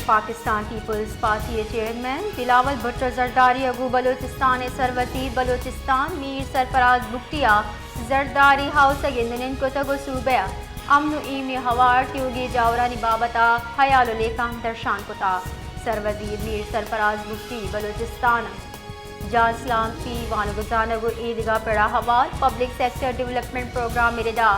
Pakistan Peoples party ءِ چیئرمین بلاول بھٹو زرداری ءَ گوں بلوچستان ءِ سروزیر بلوچستان میر سرفراز بگٹی ءَ زرداری ہاؤس ءَ گند ءُ نند کتگ ءُ صوبہ ءِ امن ءُ ایمنی ءِ ہوار تیوگیں جاورانی بابت ءَ ہیال ءُ لیکہ ہم درشان کتگ۔ سروزیر میر سرفراز بگٹی بلوچستان ءَ جان سلامتی، وانگ ءُ زانگ ءُ ایدگہ پڑ ءِ ہوار پبلک سیکٹر ڈیولپمنٹ پروگرام ءِ ردا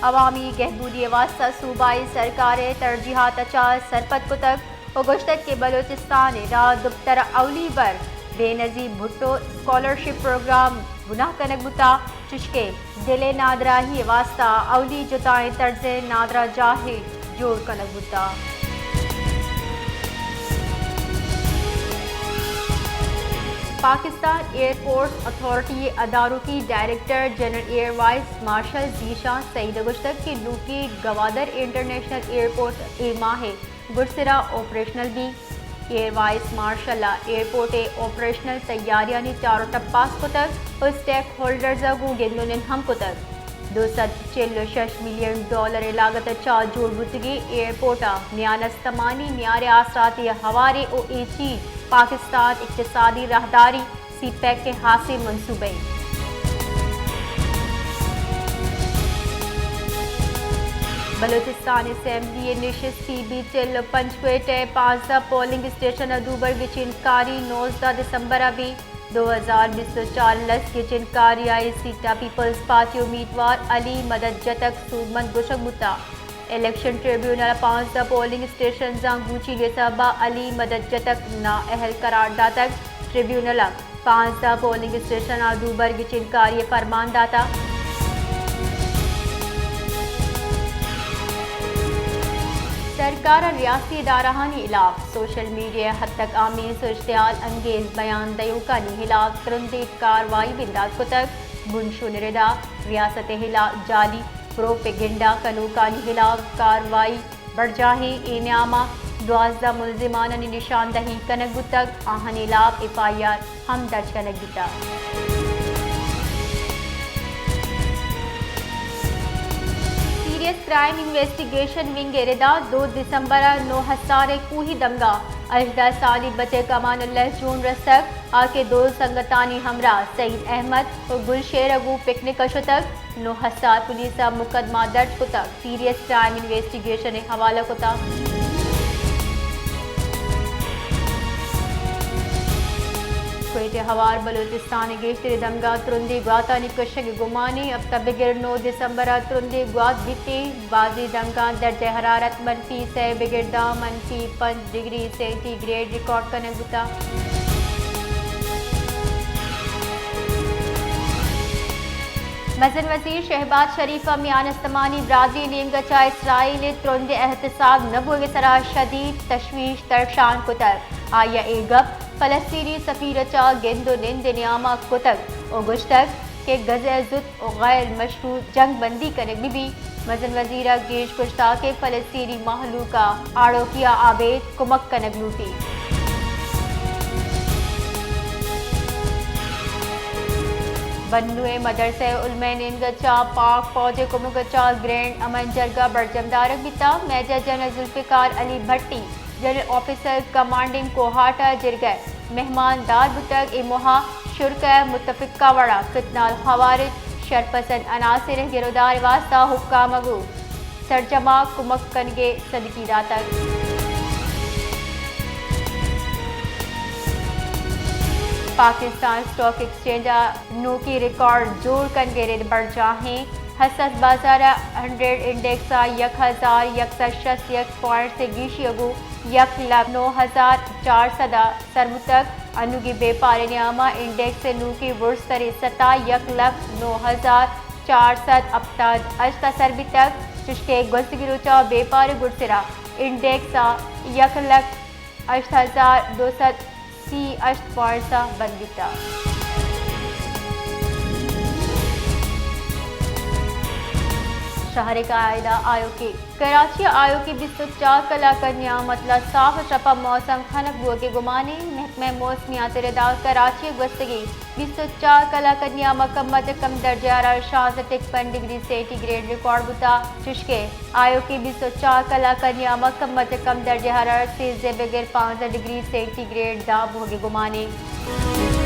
عوامی گہبودی ءِ واستہ صوبائی سرکار ءِ ترجیحات ءَ چہ سرپد کتگ ءُ گوشتگ کہ بلوچستان ءِ را دپتر ءَ اولی بر بے نظیر بھٹو اسکالرشپ پروگرام بناہ کنگ بوتگ، چشکہ دل ءِ نادراہی ءِ واستہ اولی جتائیں طرز ءِ نادراہ جاہے جوڑ کنگ بوتگ۔ پاکستان ایئرپورٹس اتھارٹی ءِ ادارکی director general air vice marshal Zeeshan Saeed ءَ گوشتگ کہ نوکی گوادر انٹرنیشنل ایئرپورٹ اے ماہ ءِ گڈسرا آپریشنل بیت۔ ایئر وائس مارشل ءَ ایئرپورٹ ءِ آپریشنل تیاریانی چار ءُ ٹپاس کتگ ءُ اسٹیک ہولڈرز ءَ گوں گند ءُ نند ہم کتگ۔ دو سد چل ءُ شش ملین ڈالر ءِ لاگت ءَ چہ جوڑ بوتگیں ایئرپورٹ ءِ میان استمانی میار ءِ آسراتی ءِ ہوارے ءُ اے چیز پاکستان اقتصادی راہداری سی پیک ءِ ہاسیں منصوبہ اِنت۔ بلوچستان اسمبلی ءِ نشست ءِ بیت چل ءُ پنچ کوئٹہ ءِ پانزدہ پولنگ اسٹیشن ءَ دوبر گچین کاری نوزدہ دسمبر ءَ بیت۔ دو ہزار بیست ءُ چار ءِ لس گچین کاری ءَ اے سیٹ ءَ پیپلز پارٹی امیدوار علی مدد جتک سوبمند گوشگ بوتگ۔ الیکشن ٹریبیونل ءَ پانزدہ پولنگ اسٹیشنزاں گوچینی ءِ سبب ءَ علی مدد جتک نااہل قرار داتگ۔ ٹریبیونل ءَ پانزدہ پولنگ اسٹیشن ءَ دوبر گچین کاری ءِ فرمان داتگ۔ سرکار ءَ ریاستی ادارہانی ہلاپ سوشل میڈیا ءِ حد تک آمیں سرشتحال انگیز بیان دیوکانی ہلاپ ترندیں کاروائی بندات کتگ۔ بنشون ءِ ردا ریاست ءِ ہلاپ جعلی پروپیگنڈا کنوکانی ہلاپ کاروائی برجاہیں۔ اے نیام ءَ دوازدہ ملزمانانی نشاندہی کنگ بوتگ، آہانی ہلاپ ایف آئی آر ہم درج کنگ بوتگ۔ سیریس کرائم انویسٹیگیشن ونگ ءِ ردا دو دسمبر ءَ نوہسار ءِ کوہی دمگ ءَ ہژدہ سالی بچک امان اللہ جون رستگ، آ کہ دو سنگتانی ہمراہ سعید احمد ءُ گلشیر ءَ گوں پکنک ءَ شتگ۔ نوہسار پولیس ءَ مقدمہ درج کتگ، سیریس کرائم انویسٹیگیشن ءِ حوالہ کتگ۔ کوئٹہ ءِ ہوار بلوچستان ءِ گیشتریں دمگاں ترندیں گواتانی کشگ ءِ گمان اِنت۔ ہپتہ بگر نو دسمبر ءَ ترندیں گوات بیتیں۔ بازیں دمگاں درجہ حرارت منفی سے بگر داں منفی پنچ ڈگری سینٹی گریڈ ریکارڈ کنگ بوتگ۔ مزن وزیر شہباز شریف ءَ میان استمانی برادری ءِ نیمگ ءَ چہ اسرائیل ءِ ترندیں احتساب نہ بوگ ءِ سرا شدید تشویش درشان کتگ۔ آئی ءَ اے گپ فلسطینی سفیر ءَ چہ گند ءُ نند ءِ نیام ءَ کتگ ءُ گوشتگ کہ غزہ ءَ زوت ءُ غیر مشروط جنگ بندی کنگ بہ بیت۔ مزن وزیر ءَ گیش گوشتگ کہ فلسطینی مہلوک ءَ آڑوکی ءَ ابید کمک کنگ لوٹیت۔ بنوں ءِ مدرسہ علماء ءِ نیمگ ءَ چہ پاک فوج ءِ کمک ءَ چہ گرینڈ امن جرگہ برجم دارگ بیتگ۔ میجر جنرل ذوالفقار علی بھٹی جنرل آفیسر کمانڈنگ کوہاٹ ءِ جرگہ ءِ مہمان دار بوتگ۔ اے موہ ءَ شرکا ءَ متفقہ وڑا فتنہ الخوارج شرپسند عناصر ءِ گرودار ءِ واستہ حکام ءَ گوں سرجم ءَ کمک کنگ ءِ سدکی داتگ۔ پاکستان اسٹاک ایکسچینج ءَ نوکیں ریکارڈ جوڑ کنگ ءِ رد برجاہ اِنت۔ حساس بازار ءَ ہنڈریڈ انڈیکس ءَ یک ہزار یک سد شست یک پوائنٹس ءِ گیشی ءَ گوں یک لکھ نو ہزار چار سد ءَ سر بوتگ۔ انوگیں بیپار ءِ نیام ءَ انڈیکس ءِ نوکیں برزتریں سطح یک لکھ نو ہزار چار سد ہپتاد ہشت ءَ سر بیتگ، چشکہ گوستگیں روچ ءَ بیپار ءِ گڈسرا انڈیکس ءَ یک لکھ ہشت ہزار دو سد سی ہشت پوائنٹس ءَ بند بیتگ۔ شہر ءِ قاعدہ آیوکیں۔ کراچی ءِ آیوکیں بیست ءُ چار کلاک ءِ نیامگ ءَ صاف ءُ شپانک موسم خنک بوگ ءِ گمان اِنت۔ محکمہ موسمیات ءِ ردا کراچی ءَ گوستگیں بیست ءُ چار کلاک ءِ نیامگ ءَ کم از کم درجہ حرارت شانزدہ ٹک پنچ ڈگری سینٹی گریڈ ریکارڈ بوتگ، چوشکہ آیوکیں بیست ءُ چار کلاک ءِ نیامگ ءَ کم از کم درجہ حرارت سیزدہ بگر پانزدہ ڈگری سینٹی گریڈ داب بوگ ءِ گمان اِنت۔